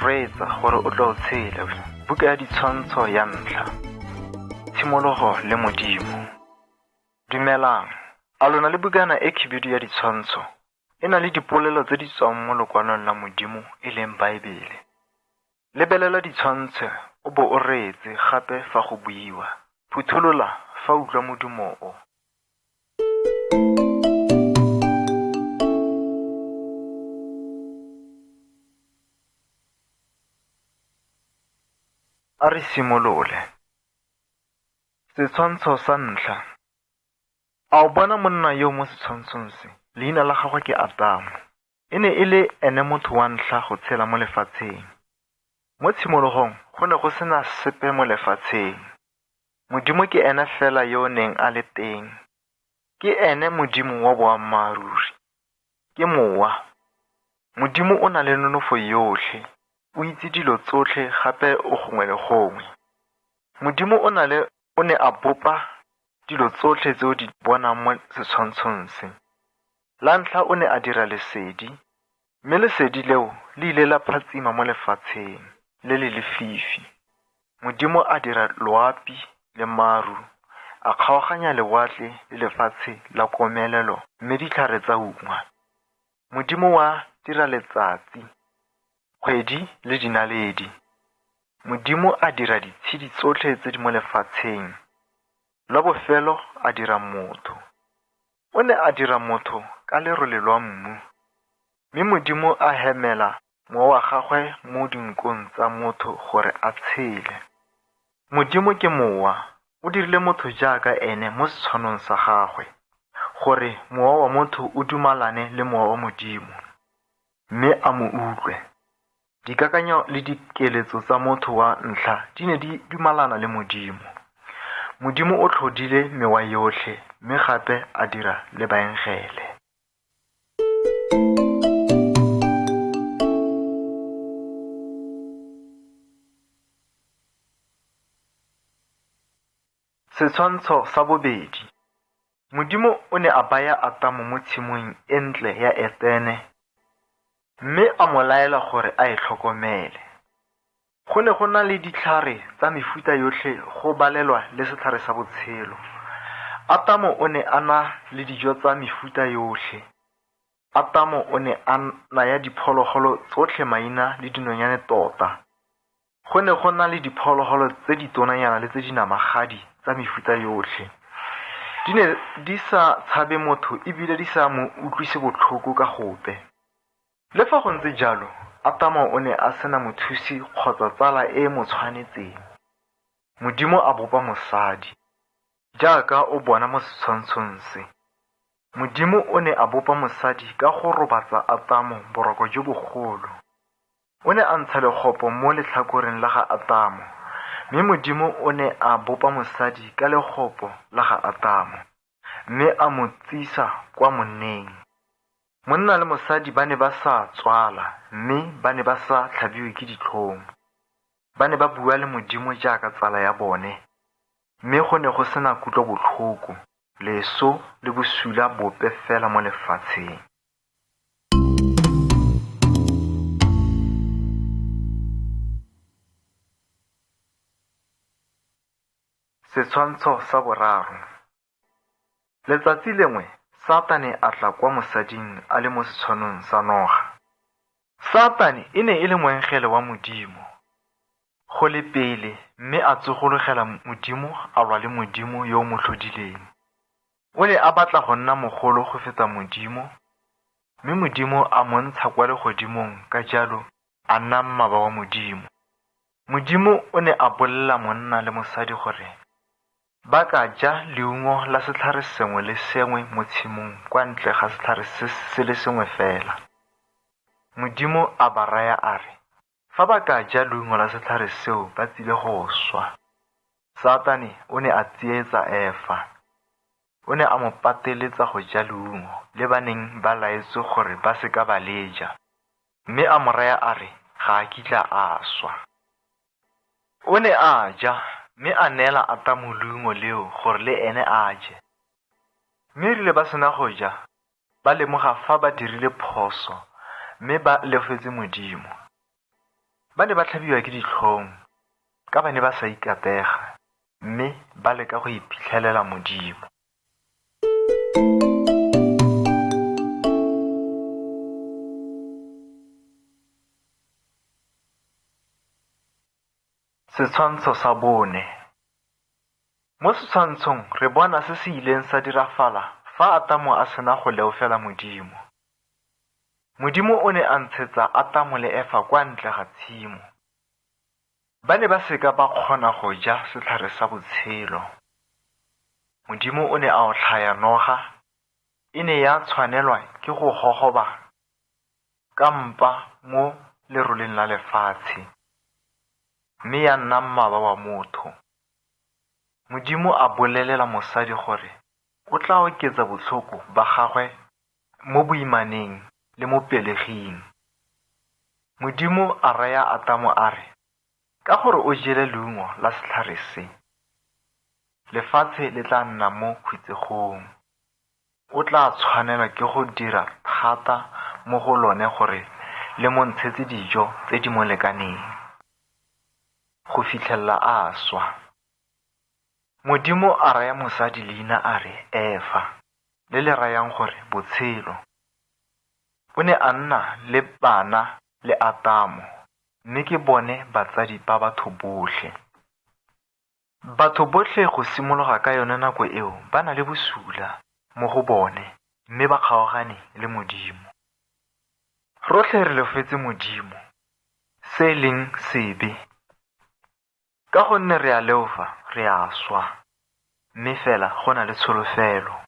Reetsa gore o tle o tshele. Buka ya ditshwantsho ya ntlha. Tshimologo le Modimo. Dumelang. A lona le bukana e khibidu ya ditshwantsho? E na le dipolelo tse di tswang mo lokwalong la Modimo e leng Baebele. Lebelela ditshwantsho o bo o reetse gape fa go buiwa. Phutholola fa utlwa modumo o. A re simolole. Setshwantsho sa ntlha. A o bona monna yo mo setshwantshong se? Leina la gagwe ke Atamo. E ne e le ene motho wa ntlha go tshela mo lefatsheng. Mo tshimologong go ne go sena sepe mo lefatsheng. Modimo ke ene fela yo o neng a le teng. Ke ene Modimo wa boammaaruri. Ke mowa. Modimo o na le nonofo yotlhe, o itse dilo tsotlhe gape o gongwe le gongwe. Modimo o na le o ne a bopa dilo tsotlhe tse o di bonang mo setshwantshong se. La ntlha o ne a dira lesedi, mme lesedi leo le ile la phatsima mo lefatsheng le le lefifi. Modimo a dira loapi le maru, a kgaoganya lewatle le lefatshe la komelelo mme ditlhare tsa ungwa. Modimo wa dira letsatsi, kgwedi le dinaledi. Modimo a dira ditshedi tsotlhe tse di mo lefatsheng. Lwa bofelo a dira motho. O ne a dira motho ka lerole lwa mmu, mme Modimo a hemela mowa wa gagwe mo dinkong tsa motho gore a tshele. Modimo ke mowa, o dirile motho jaaka ene mo setshwanong sa gagwe, gore mowa wa motho o dumalane le mowa wa Modimo, mme a mo utlwe. Dikakanyo le dikeletso tsa motho wa ntlha di ne di dumalana le Modimo. Modimo o tlhodile mewa yotlhe mme gape a dira le baengele. Setshwantsho sa bobedi. Modimo o ne a baya Atamo mo tshimong e ntle ya Etene mme a mo laela gore a e tlhokomele. Go ne go na le ditlhare tsa mefuta yotlhe go balelwa le setlhare sa botshelo. Atamo o ne a na le dijo tsa mefuta yotlhe. Atamo o ne a naya diphologolo tsotlhe maina le dinonyane tota. Go ne go na le diphologolo tse ditonanyana le tse di namagadi tsa mefuta yotlhe. Di ne di sa tshabe motho ebile di sa mo utlwise botlhoko ka gope. Le fa go ntse jalo, Atamo o ne a sena mothusi kgotsa tsala e e mo tshwanetseng. Modimo a bopa mosadi, jaaka o bona mo setshwantshong se. Modimo o ne a bopa mosadi ka go robatsa Atamo boroko jo bogolo. O ne a ntsha legopo mo letlhakoreng la ga Atamo, mme Modimo o ne a bopa mosadi ka legopo la ga Atamo, mme a mo tsisa kwa monneng. Monna le mosadi ba ne ba sa tswala, mme ba ne ba sa tlhabiwe ke ditlhong. Ba ne ba bua le Modimo jaaka tsala ya bone, mme go ne go sena kutlobotlhoko, leso le bosula bope fela mo lefatsheng. Setshwantsho sa boraro. Letsatsi lengwe Satane a tla kwa mosading a le mo setshwanong sa noga. Satane e ne e le moengele wa Modimo go le pele mme a tsogologela Modimo a lwa le Modimo yo o mo tlhodileng. O ne a batla go nna mogolo go feta Modimo, mme Modimo a mo ntsha kwa legodimong ka jalo a nna mmaba wa Modimo. Modimo o ne a bolelela monna le mosadi gore ba ka ja leungo la setlhare sengwe le sengwe mo tshimong kwa ntle ga setlhare se se le sengwe fela. Modimo a ba raya a re, fa ba ka ja leungo la setlhare seo ba tsile go swa. Satane o ne a tsietsa Efa. O ne a mo pateletsa go ja leungo le ba neng ba laetswe gore ba se ka ba le ja, mme a mo raya a re ga a kitla a swa. O ne a ja mme a neela Atamo leungo leo gore le ene a je. Mme erile ba sena go ja, ba lemoga fa ba dirile phoso mme ba leofetse Modimo. Ba ne ba tlhabiwa ke ditlhong ka ba ne ba sa ikatega mme ba leka go iphitlhelela Modimo. Setshwantsho sa bone. Mo setshwantshong re bona se se ileng sa dirafala fa Atamo a sena go leofela Modimo. Modimo o ne a ntshetsa Atamo le Efa kwa ntle ga tshimo. Ba ne ba seka ba kgona go ja setlhare sa botshelo. Modimo o ne a otlhaya noga, e ne ya tshwanelwa ke go gogoba ka mpa mo leroleng la lefatshe, mme ya nna mmaba wa motho. Modimo a bolelela mosadi gore o tla oketsa botlhoko ba gagwe mo boimaneng le mo peleging. Modimo a raya Atamo a re, ka gore o jele leungo la setlhare se, lefatshe le tla nna mo khutsegong. O tla tshwanelwa ke go dira thata mo go lone gore le mo ntshetse dijo tse di mo lekaneng, go fitlhelela a swa. Modimo a raya mosadi leina a re Efa, le le rayang gore botshelo. O ne a nna le bana le Atamo, mme ke bone batsadi ba batho botlhe. Batho botlhe go simologa ka yone nako eo ba na le bosula mo go bone, mme ba kgaogane le Modimo. Rotlhe re leofetse Modimo, se e leng sebe. Ka gonne re a leofa, re a swa, mme fela go na le tsholofelo.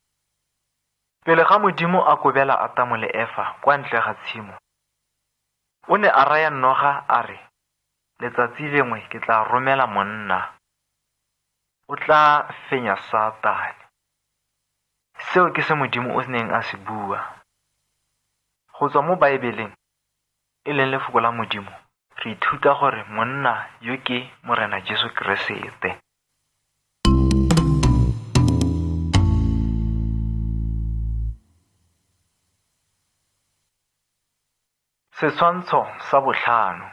Pele ga Modimo a kobela Atamo le Efa kwa ntle ga tshimo, o ne a raya noga a re, letsatsi lengwe ke tla romela monna, o tla fenya Satane. Seo ke se Modimo o neng a se bua. Go tswa mo Baebeleng, e leng lefoko la Modimo, re ithuta gore monna yo ke Morena Jesu Keresete. Setshwantsho sa botlhano.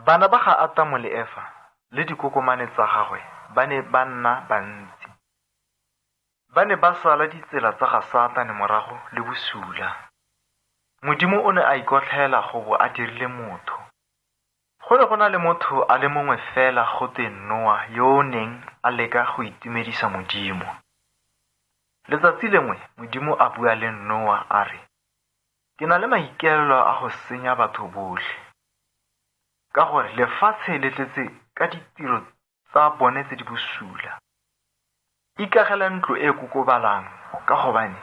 Bana ba ga Atamo le Efa le dikokomane tsa gagwe ba ne ba nna bantsi. Ba ne ba sala ditsela tsa ga Satane morago le bosula. Modimo o ne a ikotlhaela go bo a dirile motho. Go ne go na le motho a le mongwe fela go twe Noa yo o neng a leka go itumedisa Modimo. Letsatsi lengwe Modimo a bua le Noa a re, ke na le maikaelelo a go senya batho botlhe, ka gore lefatshe le tletse ka ditiro tsa bone tse di bosula. Ikagele ntlo e kokobalang, ka gobane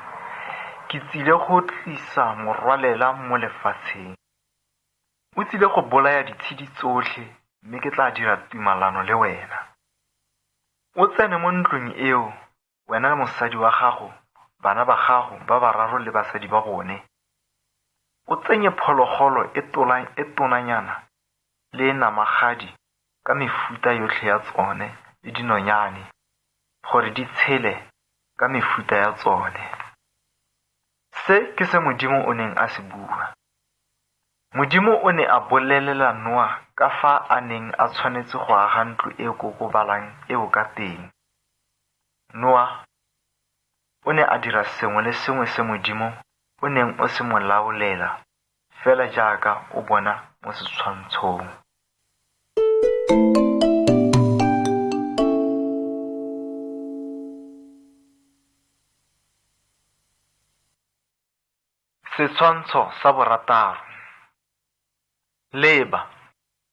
ke tsile go tlisa morwalela mo lefatsheng. O tsile go bolaya ditshedi tsotlhe, mme ke tla dira tumalano le wena. O tsene mo ntlong eo, wena le mosadi wa gago, bana ba gago ba bararo le basadi ba bone. O tsenye phologolo e tonanyana le e namagadi ka mefuta yotlhe ya tsone le dinonyane, gore di tshele ka mefuta ya tsone. Se ke se Modimo o neng a se bua. Modimo o ne a bolelela Noa ka fa a neng a tshwanetse go aga ntlo e kokobalang eo ka teng. Noa o ne a dira sengwe le sengwe se Modimo o neng o se mo laolela, fela jaaka o bona mo setshwantshong. Setshwantsho sa borataro. Leba,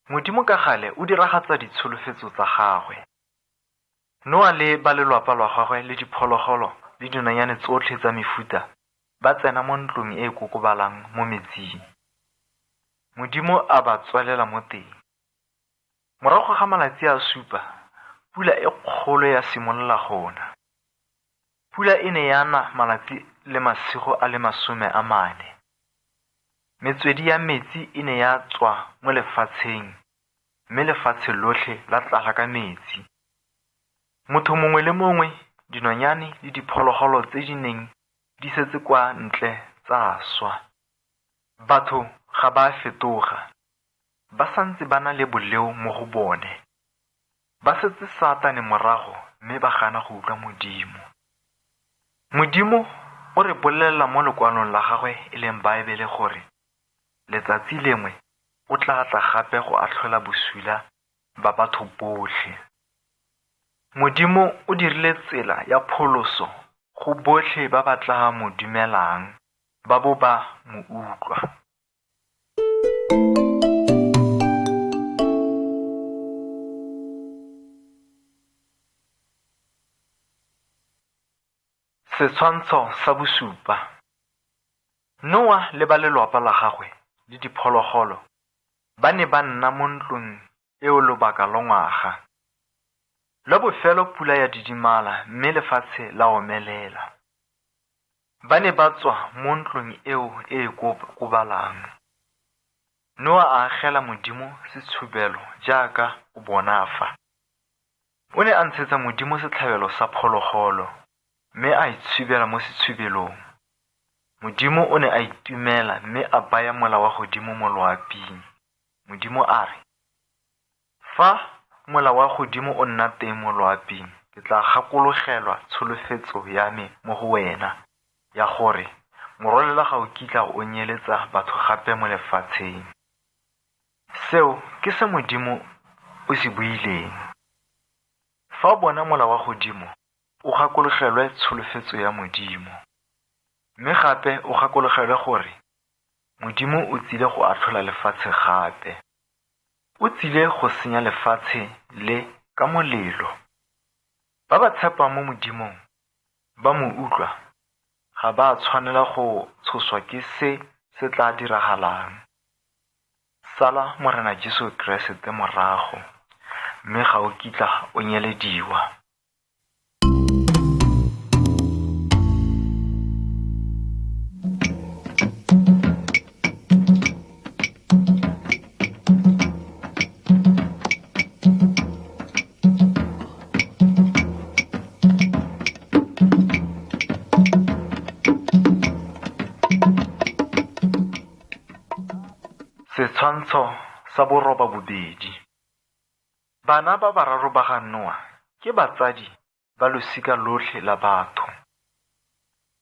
Modimo ka gale o diragatsa ditsholofetso tsa gagwe. Noa le ba lelwapa lwa gagwe le diphologolo le dinonyane tsotlhe tsa mefuta ba tsena mo ntlong e e kokobalang mo metsing. Modimo a ba tswalela mo teng. Morago ga malatsi a supa, pula e kgolo ya simolola go na. Pula e ne ya na malatsi le masigo a le 40. Metswedi ya metsi e ne ya tswa mo lefatsheng, mme lefatshe lotlhe la tlala ka metsi. Motho mongwe le mongwe, dinonyane le diphologolo tse di neng di setse kwa ntle tsa swa. Batho ga ba fetoga. ba santse ba na le boleo mo go bone. Ba setse Satane morago mme ba gana go utlwa Modimo. Modimo o re bolelela mo lekwalong la gagwe e leng Baebele gore letsatsi lengwe o tla tla gape go atlhola bosula ba batho botlhe. Modimo o dirile tsela ya pholoso go botlhe ba ba tla mo dumelang ba bo ba mo utlwa. Setshwantsho sa bosupa. Noa le ba lelwapa la gagwe le diphologolo ba ne ba nna mo ntlong eo lobaka lwa ngwaga. Lwa bofelo pula ya didimala mme lefatshe la omelela. Ba ne ba tswa mo ntlong eo e e kobalang. Noa a agela Modimo setshubelo jaaka o bona fa. O ne a ntshetsa Modimo setlhabelo sa phologolo mme a itshubela mo setshubelong. Modimo o ne a itumela mme a baya mola wa godimo mo loaping. Modimo a re, Fa mola wa godimo o nna teng mo loaping, ke tla gakologelwa tsholofetso ya me mo go wena ya gore morwalela ga o kitla o nyeletsa batho gape mo lefatsheng. Seo ke se Modimo o se buileng. Fa o bona mola wa godimo, o gakologelwe tsholofetso ya Modimo. Mme gape o gakologelwe gore Modimo o tsile go atlhola lefatshe gape. O tsile go senya lefatshe le ka molelo. Ba ba tshepang mo Modimong ba mo utlwa ga ba a tshwanela go tshoswa ke se se tla diragalang. Sala Morena Jesu Keresete morago, mme ga o kitla o nyelediwa. Setshwantsho sa borobabobedi. Bana ba bararo ba ga Noa ke batsadi ba losika lotlhe la batho.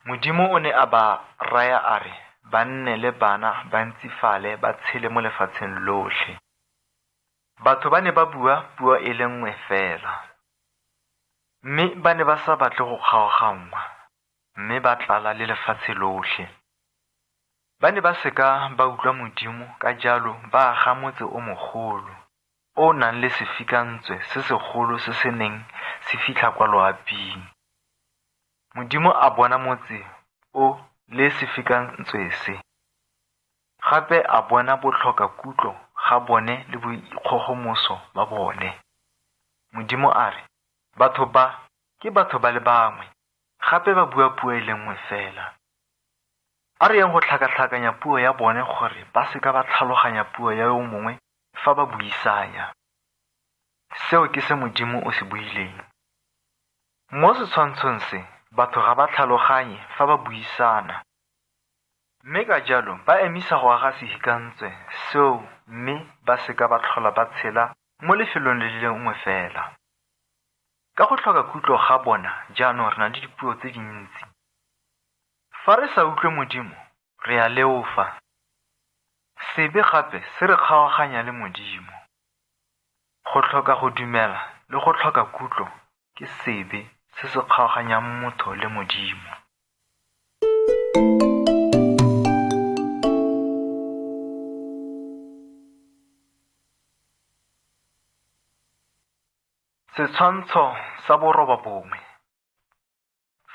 Modimo o ne a ba raya a re ba nne le bana ba ntsifale ba tshele mo lefatsheng lotlhe. Batho ba ne ba bua puo e le nngwe fela. Mme ba ne ba sa batle go kgaoganngwa, mme ba tlala le lefatshe lotlhe. Ba ne ba seka ba utlwa Modimo, ka jalo ba aga motse o mogolo, o o nang le sefikantswe se segolo se se neng se fitlha kwa loaping. Modimo a bona motse o le sefikantswe se. Gape a bona botlhokakutlo ga bone le boikgogomoso ba bone. Modimo a re, Batho ba ke batho ba le bangwe, gape ba bua puo e le nngwe fela. A re yeng go tlhakatlhakanya puo ya bone gore ba seka ba tlhaloganya puo ya yo mongwe fa ba buisanya. Seo ke se Modimo o se buileng. Mo setshwantshong se, batho ga ba tlhaloganye fa ba buisana. Mme ka jalo ba emisa go aga sehikantswe seo mme ba seka ba tlhola ba tshela mo lefelong le le lengwe fela. Ka go tlhoka kutlo ga bona, jaanong re na le dipuo tse dintsi. Fa re sa utlwe Modimo, re a leofa. Sebe gape se re kgaoganya le Modimo. Go tlhoka go dumela le go tlhoka kutlo ke sebe se se kgaoganyang motho le Modimo. Setshwantsho sa borobabongwe.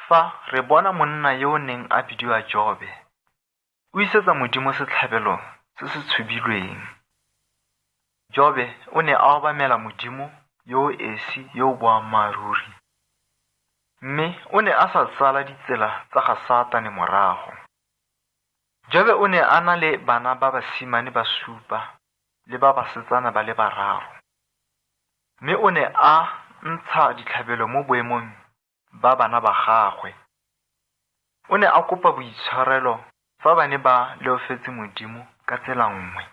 Fa re bona monna yo o neng a bidiwa Jobe, o isetsa Modimo setlhabelo se se tshubilweng. Jobe o ne a obamela Modimo yo o esi yo o boammaaruri. Mme o ne a sa tsala ditsela tsa ga Satane morago. Jobe o ne a na le bana ba basimane ba supa le ba basetsana ba le bararo. Mme o ne a ntsha ditlhabelo mo boemong ba bana ba gagwe. O ne a kopa boitshwarelo fa ba ne ba leofetse Modimo ka tsela nngwe.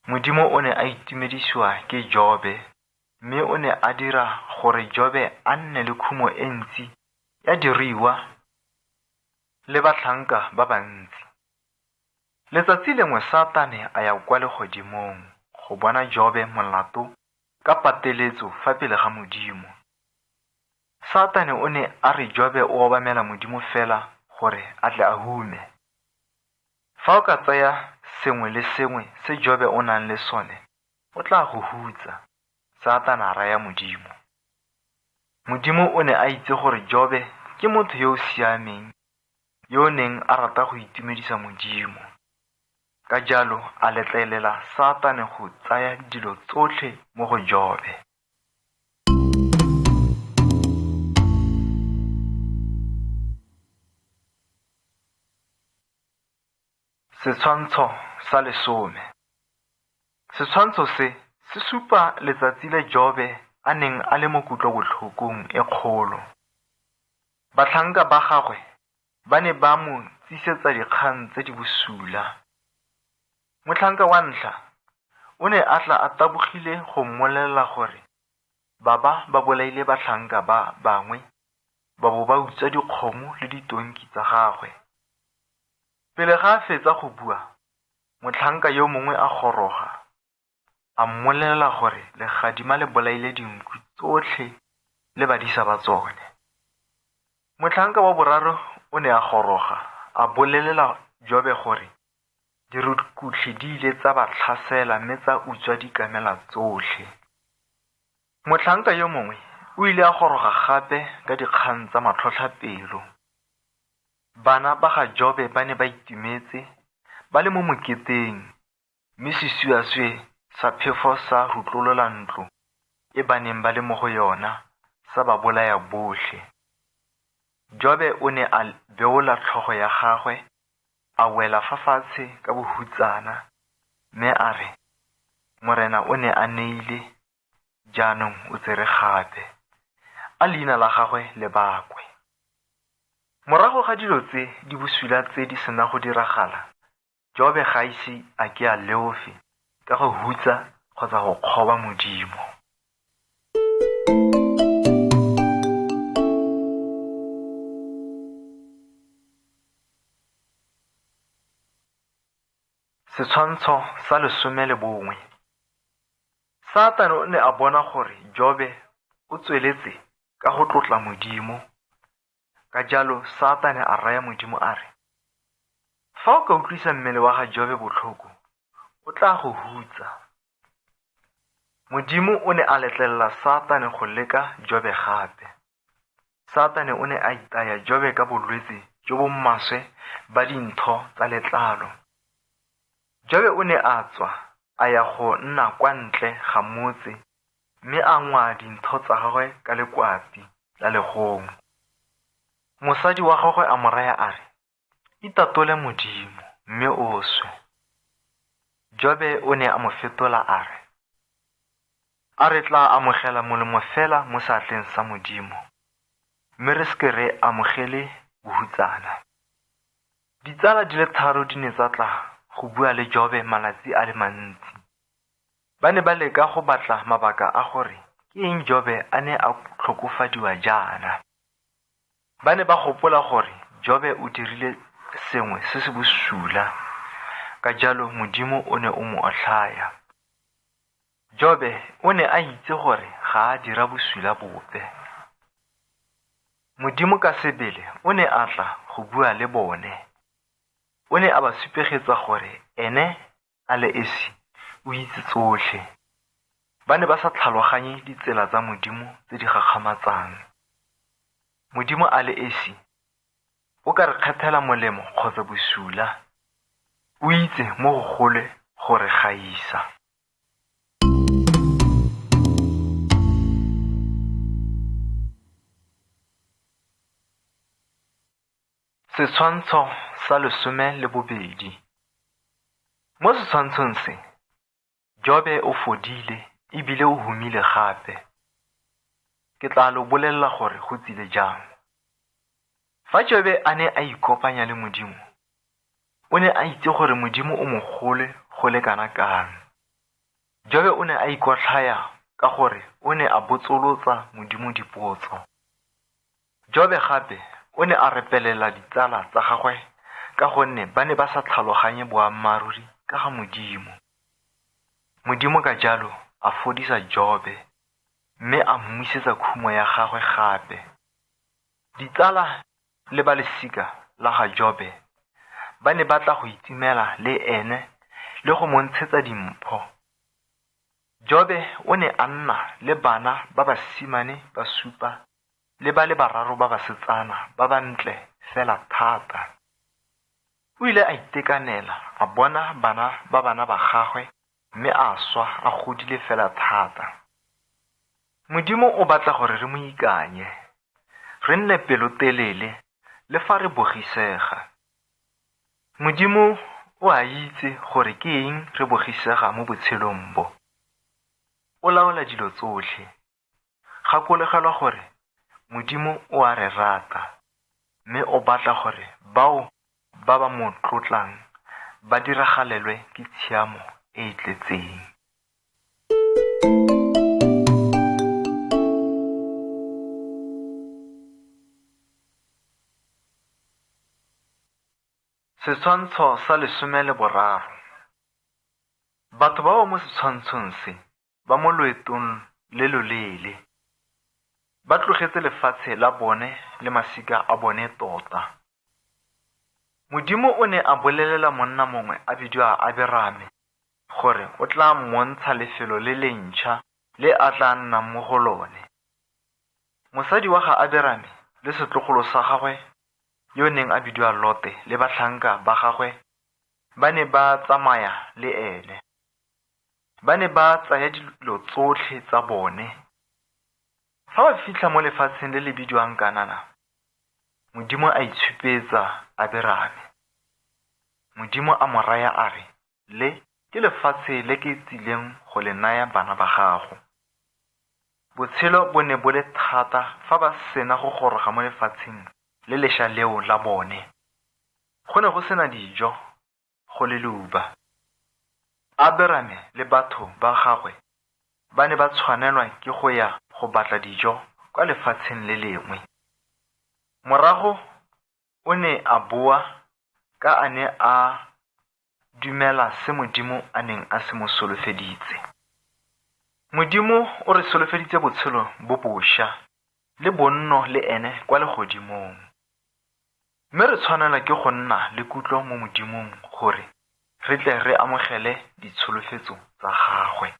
Modimo o ne a itumedisiwa ke Jobe, mme o ne a dira gore Jobe a nne le khumo e ntsi ya diruiwa le batlhanka ba bantsi. Letsatsi lengwe Satane a ya kwa legodimong go bona Jobe molato ka pateletso fa pele ga Modimo. Satane o ne a re Jobe o obamela Modimo fela gore a tle a hume. Fa o ka tsaya sengwe le sengwe se Jobe o nang le sone, o tla go hutsa, Satane a raya Modimo. Modimo o ne a itse gore Jobe ke motho yo o siameng yo o neng a rata go itumedisa Modimo. Ka jalo a letlelela Satane go tsaya dilo tsotlhe mo go Jobe. Setshwantsho sa 10. Setshwantsho se se supa letsatsi le Jobe a neng a le mo kutlobotlhokong e kgolo. Batlhanka ba gagwe ba ne ba mo tsisetsa dikgang tse di bosula. Motlhanka wa ntlha o ne a tla a tabogile go mmolelela gore baba ba bolaile batlhanka ba bangwe ba bo ba utswa dikgomo le ditonki tsa gagwe. Pele ga a fetsa go bua, motlhanka yo mongwe a goroga, a mmolelela gore legadima le bolaile dinku tsotlhe le badisa ba tsone. Motlhanka wa boraro o ne a goroga, a bolelela Jobe gore dirukutlhi di ile tsa ba tlhasela mme tsa utswa dikamela tsotlhe. Motlhanka yo mongwe o ile a goroga gape ka dikgang tsa matlhotlhapelo. Bana ba ga Jobe ba ne ba itumetse ba le mo moketeng, mme sesuasue sa phefo sa rutlolola ntlo e ba neng ba le mo go yona sa ba bolaya botlhe. Jobe o ne a beola tlhogo ya gagwe, a wela fa fatshe ka bohutsana, mme a re, Morena o ne a neile, jaanong o tsere gape. A leina la gagwe le bakwe. Morago ga dilo tse di bosula tse di sena go diragala, Jobe ga ise a ke a leofe ka go hutsa kgotsa go kgoba Modimo. Setshwantsho sa 11. Satane o ne a bona gore Jobe o tsweletse ka go tlotla Modimo. Ka jalo Satane a raya Modimo a re, fa o ka utlwisa mmele wa ga Jobe botlhoko, o tla go hutsa. Modimo o ne a letlelela Satane go leka Jobe gape. Satane o ne a itaya Jobe ka bolwetse jo bo maswe ba dintho tsa letlalo. Jobe o ne a tswa a ya go nna kwa ntle ga motse mme a ngwaa dintho tsa gagwe ka lekwati la legong. Mosadi wa gagwe a mo raya a re, itatole Modimo mme o swe. Jobe o ne a mo fetola a re, a re tla amogela molemo fela mo seatleng sa Modimo, mme re seke re amogele bohutsana. Ditsala di le tharo di ne tsa tla go bua le Jobe malatsi a le mantsi. Ba ne ba leka go batla mabaka a gore ke eng Jobe a ne a tlhokofadiwa jaana. Ba ne ba gopola gore Jobe o dirile sengwe se se bosula, ka jalo Modimo o ne o mo otlhaya. Jobe o ne a itse gore ga a dira bosula bope. Modimo ka sebele o ne a tla go bua le bone. O ne a ba supegetsa gore ene a le esi o itse tsotlhe. Ba ne ba sa tlhaloganye ditsela tsa Modimo tse di gakgamatsang. Modimo a le esi o ka re kgethela molemo kgotsa bosula. O itse mo go gole gore gaisa. Setshwantsho sa 12. Mo setshwantshong se, Jobe o fodile ebile o humile gape. Ke tla lo bolelela gore go tsile jang. Fa Jobe a ne a ikopanya le Modimo, o ne a itse gore Modimo o mogolo go le kana kang. Jobe o ne a ikotlhaya ka gore o ne a botsolotsa Modimo dipotso. Jobe gape o ne a repelela ditsala tsa gagwe ka gonne ba ne ba sa tlhaloganye boammaaruri ka ga Modimo. Modimo ka jalo a fodisa Jobe mme a mmusetsa khumo ya gagwe gape. Ditsala le ba lesika la ga Jobe ba ne ba tla go itumela le ene le go mo ntshetsa dimpho. Jobe o ne a nna le bana ba basimane ba supa le ba le bararo ba basetsana ba bantle fela thata. O ile a itekanela a bona bana ba bana ba gagwe mme a swa a godile fela thata. Modimo o batla gore re mo ikanye, re nne pelotelele le fa re bogisega. Modimo o a itse gore ke eng re bogisega mo botshelong bo. O laola dilo tsotlhe. Gakologelwa gore Modimo o a re rata, mme o batla gore bao ba ba mo tlotlang ba diragalelwe ke tshiamo e e tletseng. Setshwantsho sa 13. Batho ba ba mo setshwantshong se ba mo loetong le loleele. Ba tlogetse lefatshe la bone le masika a bone tota. Modimo o ne a bolelela monna mongwe a bidiwa Aberame gore o tla mmontsha lefelo le le ntšha le a tla nnang mo go lone. Mosadi wa ga Aberame le setlogolo sa gagwe yo o neng a bidiwa Lote le batlhanka ba gagwe ba ne ba tsamaya le ene. Ba ne ba tsaya dilo tsotlhe tsa bone. Fa ba fitlha mo lefatsheng le le bidiwang Kanana, Modimo a itshupetsa Aberame. Modimo a mo raya a re, Le ke lefatshe le ke tsileng go le naya bana ba gago. Botshelo bo ne bo le thata fa ba sena go goroga mo lefatsheng le lesha leo la bone. Go ne go sena dijo, go le leuba. Aberame le batho ba gagwe ba ne ba tshwanelwa ke go ya go batla dijo kwa lefatsheng le lengwe. Morago o ne a boa ka a ne a dumela se Modimo a neng a se mo solofeditse. Modimo o re solofeditse botshelo bo bosha le bonno le ene kwa legodimong. Mme re tshwanela ke go nna le kutlo mo Modimong gore re tle re amogele ditsholofetso tsa gagwe.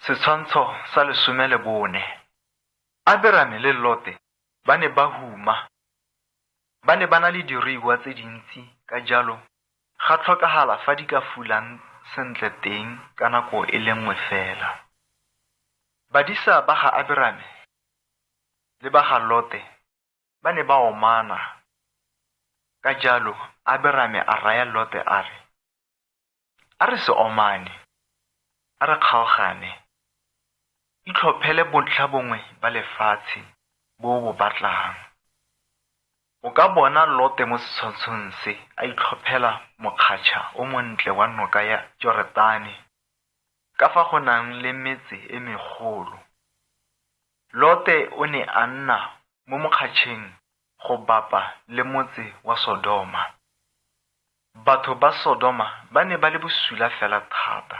Setshwantsho sa 14. Aberame le Lote ba ne ba huma. Ba ne ba na le diruiwa tse dintsi ka jalo ga tlhokagala fa di ka fulang sentle teng ka nako e le nngwe fela. Badisa ba ga Aberame le ba ga Lote ba ne ba omana. Ka jalo Aberame a raya Lote a re, A re se omane, a re kgaogane. Itlhophele bontlha bongwe ba lefatshe bo o bo batlang. O ka bona Lote mo setshwantshong se a itlhophela mokgatšha o montle wa noka ya Joretane ka fa go nang le metse e megolo. Lote o ne a nna mo mokgatšheng go bapa le motse wa Sodoma. Batho ba Sodoma ba ne ba le bosula fela thata.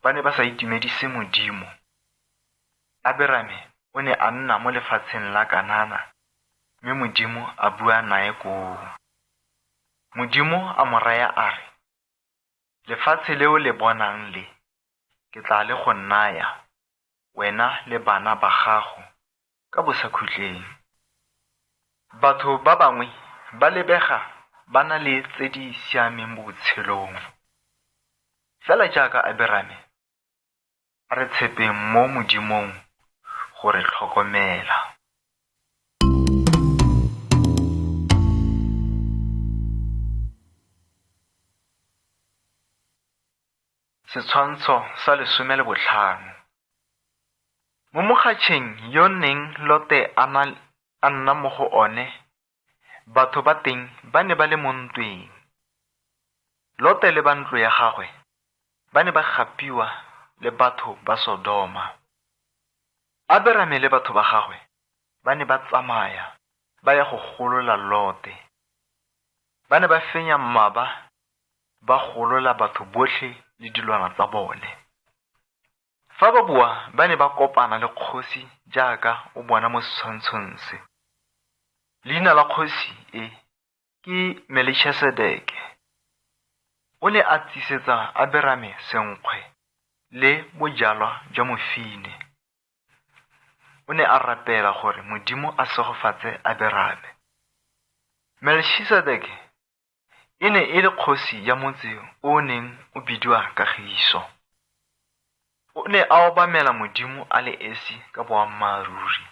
Ba ne ba sa itumedise Modimo. Aberame o ne a nna mo lefatsheng la Kanana mme Modimo a bua nae koo. Modimo a mo raya a re, Lefatshe le o le bonang le, ke tla le go naya, wena le bana ba gago ka bosakhutleng. Batho ba bangwe ba lebega ba na le tse di siameng mo botshelong. Fela jaaka Aberame, a re tshepeng mo Modimong go re tlhokomela. Setshwantsho sa 15. Mo mokgatšheng yo neng Lote a nna mo go one, batho ba teng ba ne ba le mo ntweng. Lote le ba ntlo ya gagwe ba ne ba gapiwa le batho ba Sodoma. Aberame le batho ba gagwe ba ne ba tsamaya ba ya go golola Lote. Ba ne ba fenya mmaba, ba golola batho botlhe le dilwana tsa bone. Fa ba boa ba ne ba kopana le kgosi jaaka o bona mo setshwantshong se. Leina la kgosi e ke Melchisedeke. O ne a tsisetsa Aberame senkgwe le bojalwa jwa mofine. O ne a rapela gore Modimo a segofatse Aberame. Melchisedeke e ne e le kgosi ya motse o o neng o bidiwa Kagiso. O ne a obamela Modimo a le esi ka boammaaruri,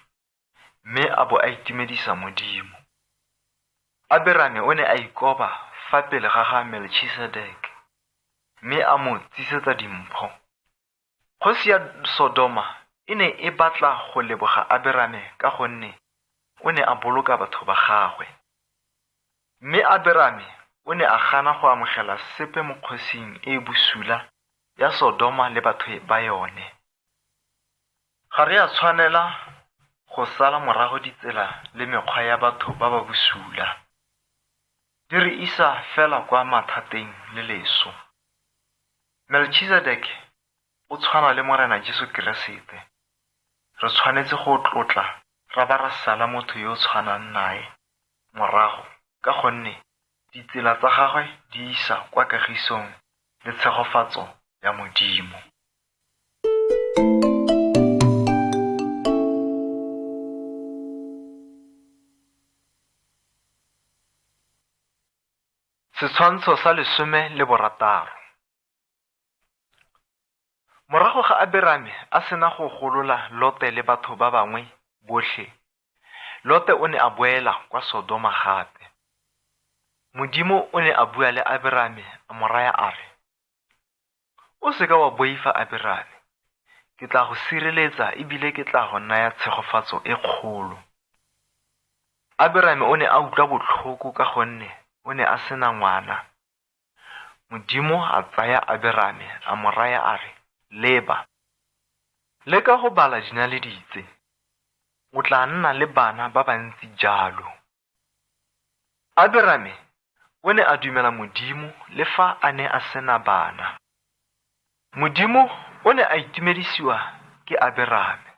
mme a bo a itumedisa Modimo. Aberame o ne a ikoba fa pele ga ga Melchisedeke, mme a mo tsisetsa dimpho. Kgosi ya Sodoma e ne e batla go leboga Aberame ka gonne o ne a boloka batho ba gagwe. Mme Aberame o ne a gana go amogela sepe mo kgosing e e bosula ya Sodoma le batho ba yone. Ga re a tshwanela go sala morago ditsela le mekgwa ya batho ba ba bosula. Di re isa fela kwa mathateng le leso. Melchisedeke o tshwana le Morena Jesu Keresete. Re tshwanetse go tlotla ra ba ra sala motho yo o tshwanang nae morago ka gonne ditsela tsa gagwe di isa kwa kagisong le tshegofatso ya Modimo. Setshwantsho sa 16. Morago ga Aberame a sena go golola Lote le batho ba bangwe botlhe, Lote o ne a boela kwa Sodoma gape. Modimo o ne a bua le Aberame a mo raya a re, O seka wa boifa Aberame, ke tla go sireletsa ebile ke tla go naya tshegofatso e kgolo. Aberame o ne a utlwa botlhoko ka gonne o ne a sena ngwana. Modimo a tsaya Aberame a mo raya a re, Leba, leka go bala dinaledi tse, o tla nna le bana ba bantsi jalo. Aberame o ne a dumela Modimo le fa a ne a sena bana. Modimo o ne a itumedisiwa ke Aberame.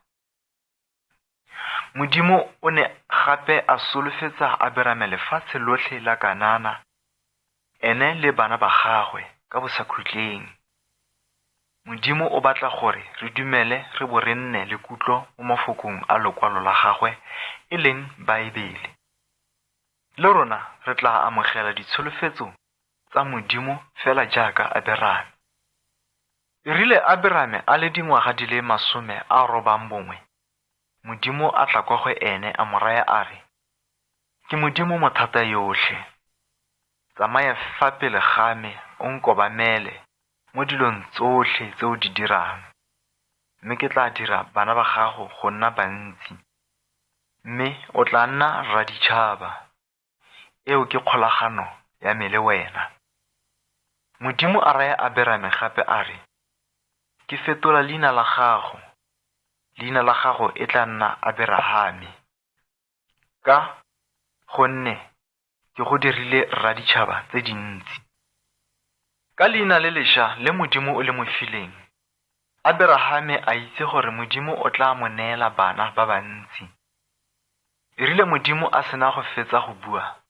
Modimo o ne gape a solofetsa Aberame lefatshe lotlhe la Kanana, ene le bana ba gagwe ka bosakhutleng. Modimo o batla gore re dumele re bo re nne le kutlo mo mafokong a lokwalo la gagwe e leng Baebele. Le rona re tla amogela ditsholofetso tsa Modimo fela jaaka Aberame. E rile Aberame a le dingwaga di le 90, Modimo a tla kwa go ene a mo raya a re, Ke Modimo mothata yotlhe. Tsamaya fa pele ga me o nkobamele mo dilong tsotlhe tse o di dirang, mme ke tla dira bana ba gago go nna bantsi, mme o tla nna rraditšhaba. Eo ke kgolagano ya me le wena. Modimo a raya Aberame gape a re, Ke fetola leina la gago. Leina la gago e tla nna Aberahame, ka gonne ke go dirile rraditšhaba tse dintsi. Ka leina le lešwa le Modimo o le mo fileng, Aberahame a itse gore Modimo o tla mo neela bana ba bantsi. E rile Modimo a sena go fetsa go bua,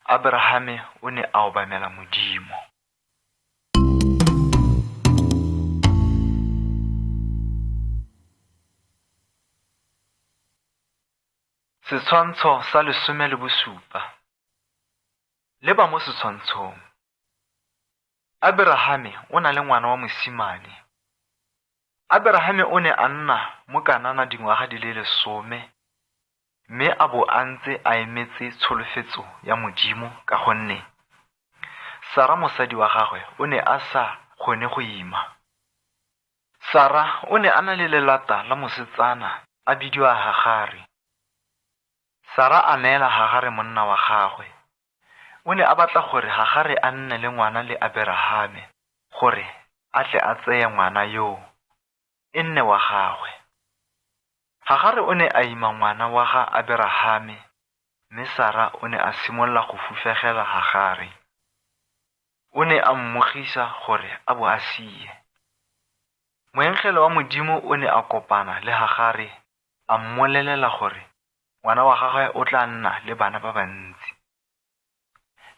Aberahame o ne a obamela Modimo. Setshwantsho sa 17. Leba mo setshwantshong. Aberahame o na le ngwana wa mosimane. Aberahame o ne a nna mo Kanana dingwaga di le 10, mme a bo a ntse a emetse tsholofetso ya Modimo ka gonne Sara mosadi wa gagwe o ne a sa kgone go ima. Sara o ne a na le lelata la mosetsana a bidiwa Hagare. Sara a neela Hagare monna wa gagwe. O ne a batla gore Hagare a nne le ngwana le Aberahame gore a tle a tseye ngwana yoo e nne wa gagwe. Hagare o ne a ima ngwana wa ga Aberahame mme Sara o ne a simolola go fufegela Hagare. O ne a mmogisa gore a bo a sie. Moengele wa Modimo o ne a kopana le Hagare a mmolelela gore ngwana wa gagwe o tla nna le bana ba bantsi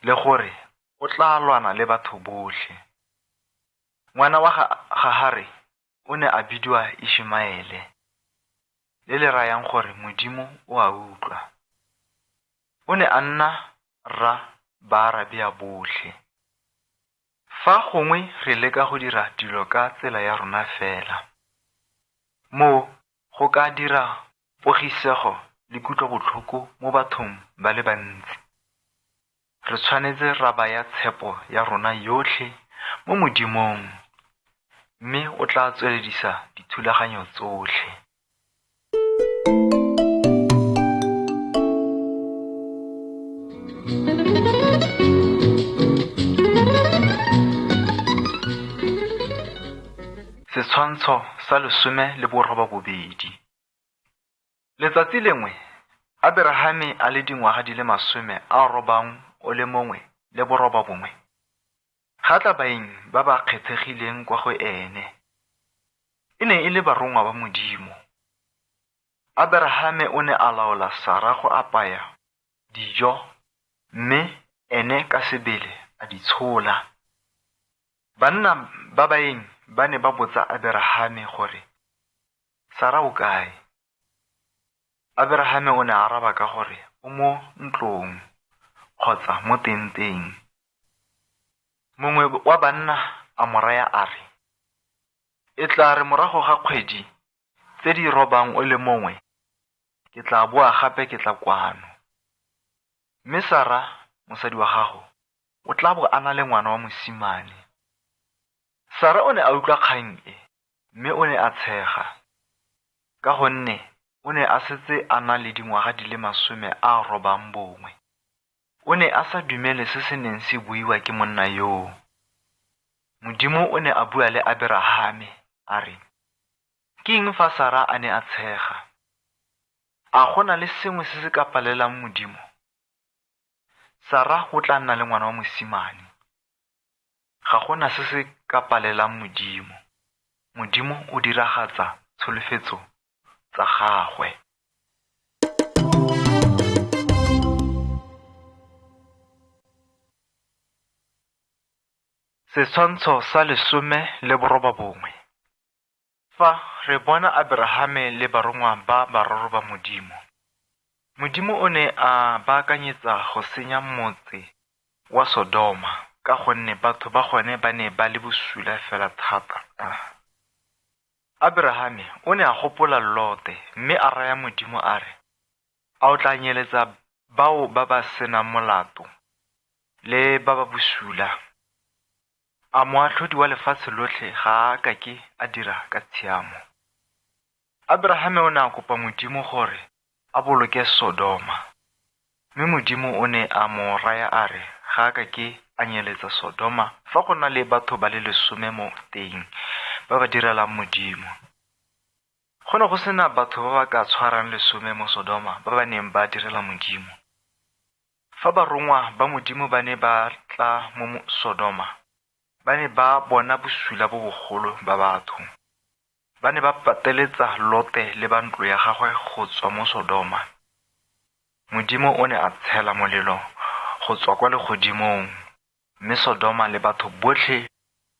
le gore o tla lwana le batho botlhe. Ngwana wa ga Hagare o ne a bidiwa Ishemaele, le le rayang gore Modimo o a utlwa. O ne a nna rra Baarabea botlhe. Fa gongwe re leka go dira dilo ka tsela ya rona fela, moo go ka dira pogisego le kutlobotlhoko mo bathong ba le bantsi. Re tshwanetse ra baya tshepo ya rona yotlhe mo Modimong, mme o tla tsweledisa dithulaganyo tsotlhe. Setshwantsho sa 18. Letsatsi lengwe Aberahame a le dingwaga di le 91, ga tla baeng ba ba kgethegileng kwa go ene. E ne e le barongwa ba Modimo. Aberahame o ne a laola Sara go apaya dijo mme ene ka sebele a di tshola. Banna ba baeng ba ne ba botsa Aberahame gore Sara o kae. Aberahame o ne a araba ka gore o mo ntlong kgotsa mo tenteng. Mongwe wa banna a mo raya a re, E tla re morago ga kgwedi tse di robang o le mongwe ke tla boa gape ke tla kwano. Mme Sara, mosadi wa gago, o tla bo a na le ngwana wa mosimane. Sara o ne a utlwa kgang e, mme o ne a tshega, ka gonne o ne a setse a na le dingwaga di le 91. O ne a sa dumele se se neng se buiwa ke monna yoo. Modimo o ne a bua le Aberahame a re, Ke eng fa Sara a ne a tshega? A go na le sengwe se se ka palelang Modimo? Sara o tla nna le ngwana wa mosimane. Ga go na se se ka palelang Modimo. Modimo o diragatsa tsholofetso tsa gagwe. Setshwantsho sa 19. Fa re bona Aberahame le barongwa ba bararo ba Modimo. Modimo o ne a baakanyetsa go senya motse wa Sodoma ka gonne batho ba gone ba ne ba le bosula fela thata. Aberahame o ne a gopola Lote mme a raya Modimo a re, A o tla nyeletsa bao ba ba senang molato le ba ba bosula? A moatlhodi wa lefatshe lotlhe ga a kake a dira ka tshiamo? Aberahame o ne a kopa Modimo gore a boloke Sodoma, mme Modimo o ne a mo raya a re ga a kake a nyeletsa Sodoma fa go na le batho ba le 10 mo teng ba ba direlang Modimo. Go ne go sena batho ba ba ka tshwarang 10 mo Sodoma ba ba neng ba direla Modimo. Fa barongwa ba Modimo ba ne ba tla mo Sodoma, ba ne ba bona bosula bo bogolo ba batho. Ba ne ba pateletsa Lote le ba ntlo ya gagwe go tswa mo Sodoma. Modimo o ne a tshela molelo go tswa kwa legodimong, mme Sodoma le batho botlhe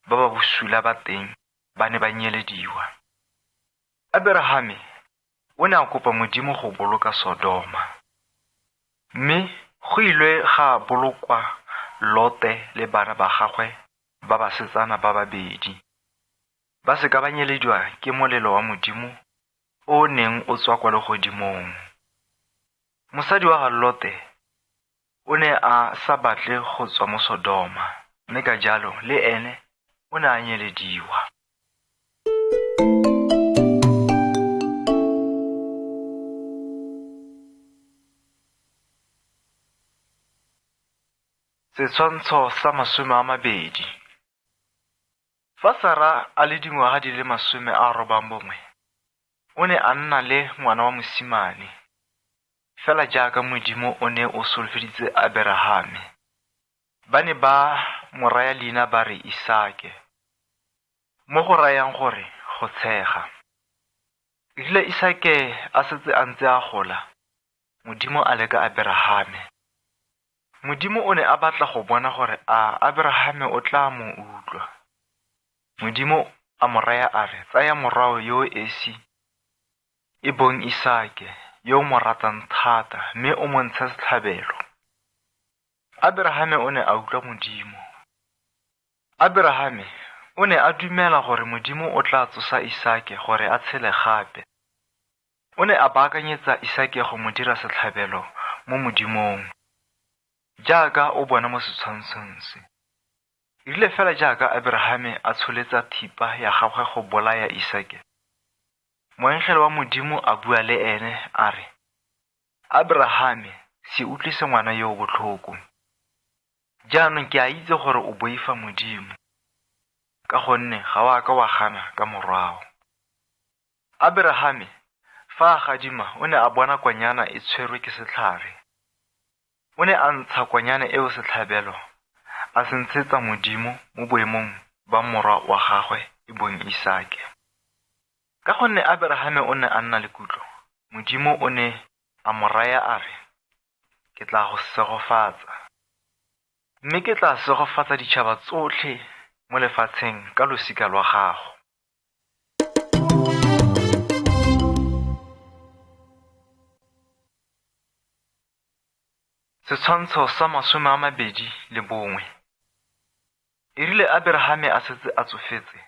ba ba bosula ba teng ba ne ba nyelediwa. Aberahame o ne a kopa Modimo go boloka Sodoma, mme go ilwe ga bolokwa Lote le bana ba gagwe ba basetsana ba babedi, ba se ka ba nyelediwa ke molelo wa Modimo o o neng o tswa kwa legodimong. Mosadi wa ga Lote o ne a sa batle go tswa mo Sodoma, mme ka jalo le ene o ne a nyelediwa. Setshwantsho sa 20. Fa Sara a le dingwaga di le 90, o ne a nna le ngwana wa mosimane, fela jaaka Modimo o ne o solofeditse Aberahame. Ba ne ba mo raya leina ba re Isake, mo go rayang gore go tshega. E rile Isake a setse a ntse a gola, Modimo a leka Aberahame. Modimo o ne a batla go bona gore a Aberahame o tla mo utlwa. Modimo a mo raya a re, tsaya morwao yo o esi, e bong Isake, yo o mo ratang thata, mme o mo ntshe setlhabelo. Aberahame o ne a utlwa Modimo. Aberahame o ne a dumela gore Modimo o tla tsosa Isake gore a tshele gape. O ne a baakanyetsa Isake go mo dira setlhabelo mo Modimong, jaaka o bona mo setshwantshong se. E rile fela jaaka Aberahame a tsholetsa thipa ya gagwe go bolaya Isake, moengele wa Modimo a bua le ene a re, Aberahame, se utlwise ngwana yo o botlhoko. Jaanong ke a itse gore o boifa Modimo, ka gonne ga o a ka wa gana ka morwao. Aberahame fa a gadima o ne a bona kwanyana e tshwerwe ke setlhare. O ne a ntsha kwanyana eo setlhabelo, a se ntshetsa Modimo mo boemong ba morwa wa gagwe e bong Isake. Ka gonne Aberahame o ne a nna le kutlo, Modimo o ne a mo raya a re, ke tla go segofatsa, mme ke tla segofatsa ditšhaba tsotlhe mo lefatsheng ka losika lwa gago. Setshwantsho sa 21. E rile Aberahame a setse a tsofetse,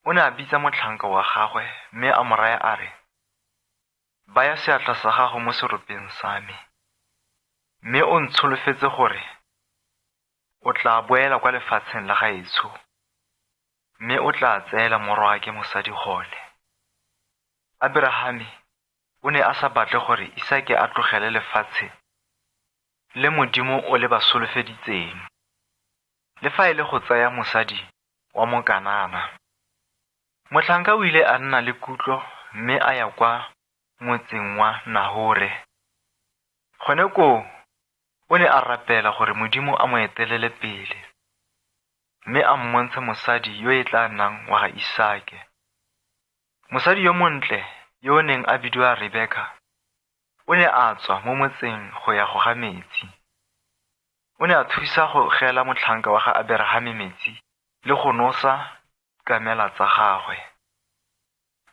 o ne a bitsa motlhanka wa gagwe mme a mo raya a re, baya seatla sa gago mo seropeng sa me, mme o ntsholofetse gore o tla boela kwa lefatsheng la gaetsho, mme o tla tseela morwaake mosadi gone. Aberahame o ne a sa batle gore Isake a tlogele lefatshe le Modimo o le ba solofeditseng, le fa e le go tsaya mosadi wa Mokanana. Motlhanka o ile a nna le kutlo mme a ya kwa motseng wa Nahore. Gone koo o ne a rapela gore Modimo a mo etelele pele, mme a mmontshe mosadi yo e tla nnang wa ga Isake. Mosadi yo montle yo o neng a bidiwa Rebeka o ne a tswa mo motseng go ya go ga metsi. O ne a thusa go gela motlhanka wa ga Aberahame metsi le go nosa kamela tsa gagwe.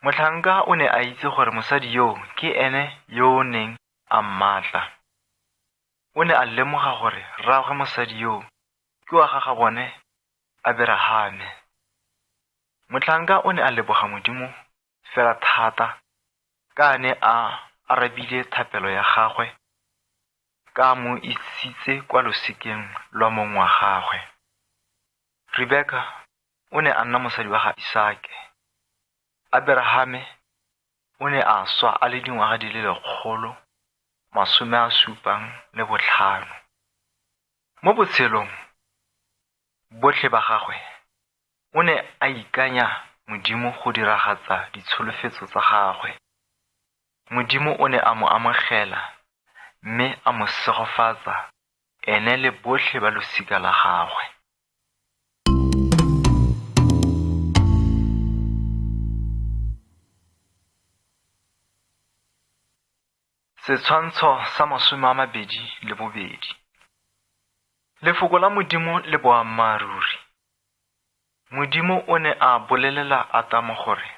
Motlhanka o ne a itse gore mosadi yoo ke ene yo o neng a mmatla. O ne a lemoga gore rraagwe mosadi yoo ke wa ga bone Aberahame. Motlhanka o ne a leboga Modimo fela thata ka a ne a arabile thapelo ya gagwe, ka mo isitse kwa losikeng lwa mong wa gagwe. Rebeka o ne a nna mosadi wa ga Isake. Aberahame o ne a swa a le dingwaga di le 175. Mo botshelong botlhe ba gagwe o ne a ikanya Modimo go diragatsa ditsholofetso tsa gagwe. Modimo o ne a mo amogela mme a mo segofatsa ene le botlhe ba losika la gagwe. Setshwantsho sa 22. Lefoko la Modimo le boammaaruri. Modimo o ne a bolelela Atamo gore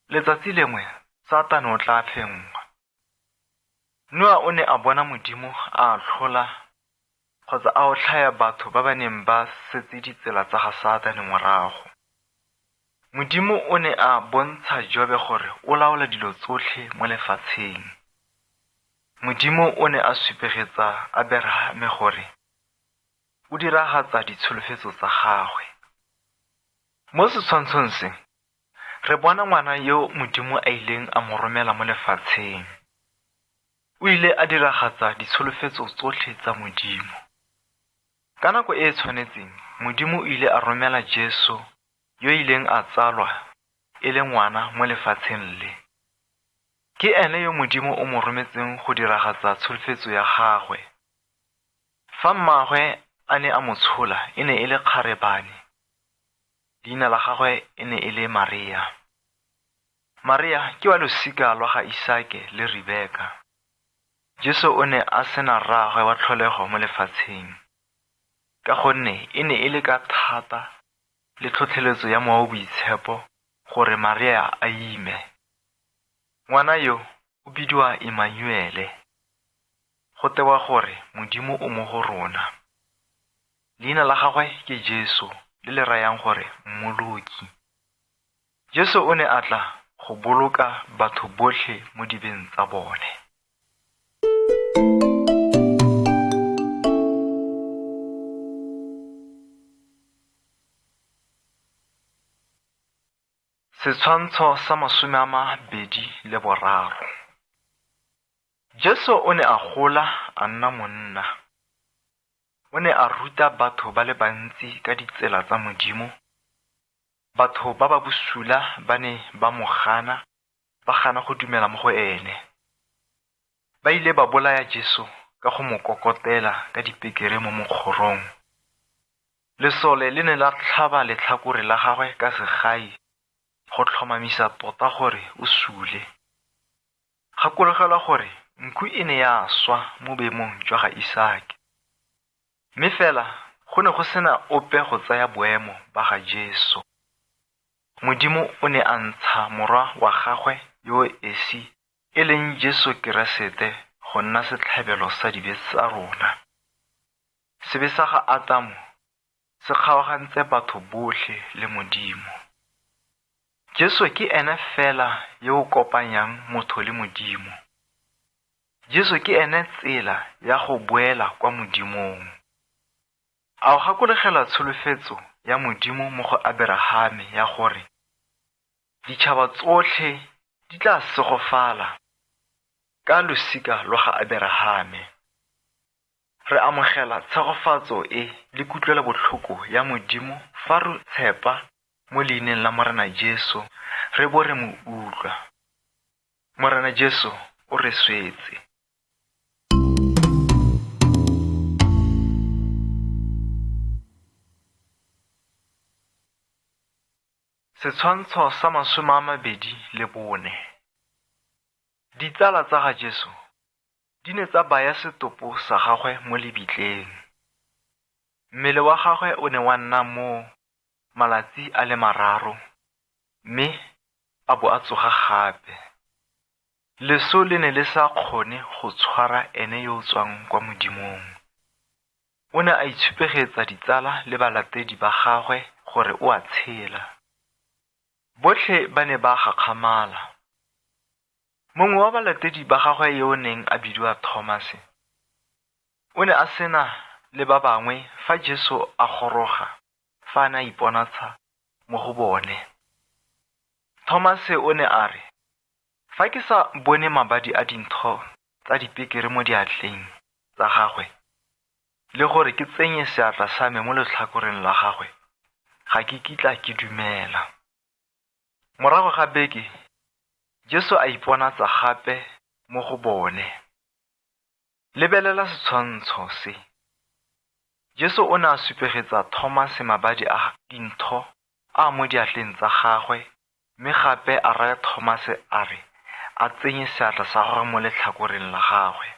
letsatsi lengwe Satane o tla fenngwa. Noa o ne a bona Modimo a atlhola kgotsa a otlhaya batho ba ba neng ba setse ditsela tsa ga Satane morago. Modimo o ne a bontsha Jobe gore o laola dilo tsotlhe mo lefatsheng. Modimo o ne a supegetsa Aberahame gore o diragatsa ditsholofetso tsa gagwe. Mo setshwantshong se, re bona ngwana yo Modimo a ileng a mo romela mo lefatsheng. O ile a diragatsa ditsholofetso tsotlhe tsa Modimo. Ka nako e e tshwanetseng, Modimo o ile a romela Jesu yo ileng a tsalwa e le ngwana mo lefatsheng le. Ke ene yo Modimo o mo rometseng go diragatsa tsholofetso ya gagwe. Fa mmaagwe a ne a mo tshola e ne e le kgarebane. Leina la gagwe e ne e le Maria. Maria ke wa losika lwa ga Isake le Rebeka. Jesu o ne a sena rraagwe wa tlholego mo lefatsheng, ka gonne e ne e le ka thata le tlhotlheletso ya Mowa o Boitshepo gore Maria a ime. Ngwana yo o bidiwa Emmanuele, go tewa gore Modimo o mo go rona. Leina la gagwe ke Jesu, le le rayang gore Mmoloki. Jesu o ne a tla go boloka batho botlhe mo dibeng tsa bone. Setshwantsho sa 23. Jesu o ne a gola a nna monna. O ne a ruta batho ba le bantsi ka ditsela tsa Modimo. Batho ba ba bosula ba ne ba mo gana, ba gana go dumela mo go ene. Ba ile ba bolaya Jesu ka go mo kokotela ka dipekere mo mokgorong. Lesole le ne la tlhaba letlhakore la gagwe ka segai go tlhomamisa tota gore o sule. Gakologelwa gore nku e ne ya swa mo boemong jwa ga Isake. Mme fela go ne go sena ope go tsaya boemo ba ga Jesu. Modimo o ne a ntsha morwa wa gagwe yo esi e leng Jesu Keresete go nna setlhabelo sa dibe tsa rona. Sebe sa ga Atamo se kgaogantse batho botlhe le Modimo. Jesu ke ene fela yo o kopanyang motho le Modimo. Jesu ke ene tsela ya go boela kwa Modimong. A o gakologelwa tsholofetso ya Modimo mo go Aberahame ya gore ditšhaba tsotlhe di tla segofala ka losika lwa ga Aberahame? Re amogela tshegofatso e le kutlwelobotlhoko ya Modimo fa re tshepa mo leineng la Morena Jesu re bo re mo utlwa. Morena Jesu o re swetse. Setshwantsho sa 24. Ditsala tsa ga Jesu di ne tsa baya setopo sa gagwe mo lebitleng. Mmele wa gagwe o ne wa nna moo malatsi a le 3, mme a bo a tsoga gape. Leso le ne le sa kgone go tshwara ene yo o tswang kwa Modimong. O ne a itshupegetsa ditsala le balatedi ba gagwe gore o a tshela. Botlhe ba ne ba gakgamala. Mongwe wa balatedi ba gagwe yo o neng a bidiwa Thomase o ne a sena le ba bangwe fa Jesu a goroga fa a ne a iponatsha mo go bone. Thomase o ne a re, fa ke sa bone mabadi a dintho tsa dipekere mo diatleng tsa gagwe le gore ke tsenye seatla sa me mo letlhakoreng la gagwe, ga ke kitla ke dumela. Morago ga beke, Jesu a iponatsa gape mo go bone. Lebelela setshwantsho se. Jesu o ne a supegetsa Thomase mabadi a dintho a mo diatleng tsa gagwe, mme gape a raya Thomase a re a tsenye seatla sa gagwe mo letlhakoreng la gagwe.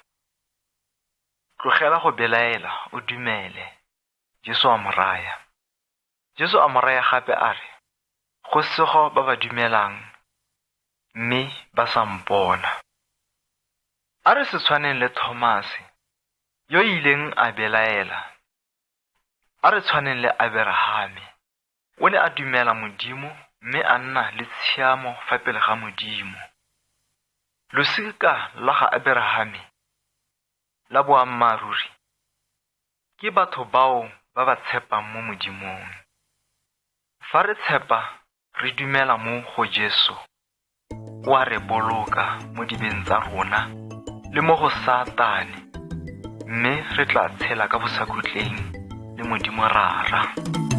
Tlogela go belaela, o dumele, Jesu a mo raya. Jesu a mo raya gape a re, go sego ba ba dumelang mme ba sa mpona. A re se tshwaneng le Thomase yo ileng a belaela. A re tshwaneng le Aberahame. O ne a dumela Modimo mme a nna le tshiamo fa pele ga Modimo. Losika la ga Aberahame la boammaaruri ke batho bao ba ba tshepang mo Modimong. Fa re tshepa re dumela mo go Jesu, o a re boloka mo dibeng tsa rona le mo go Satane, mme re tla tshela ka bosakhutleng le le Modimo Rara.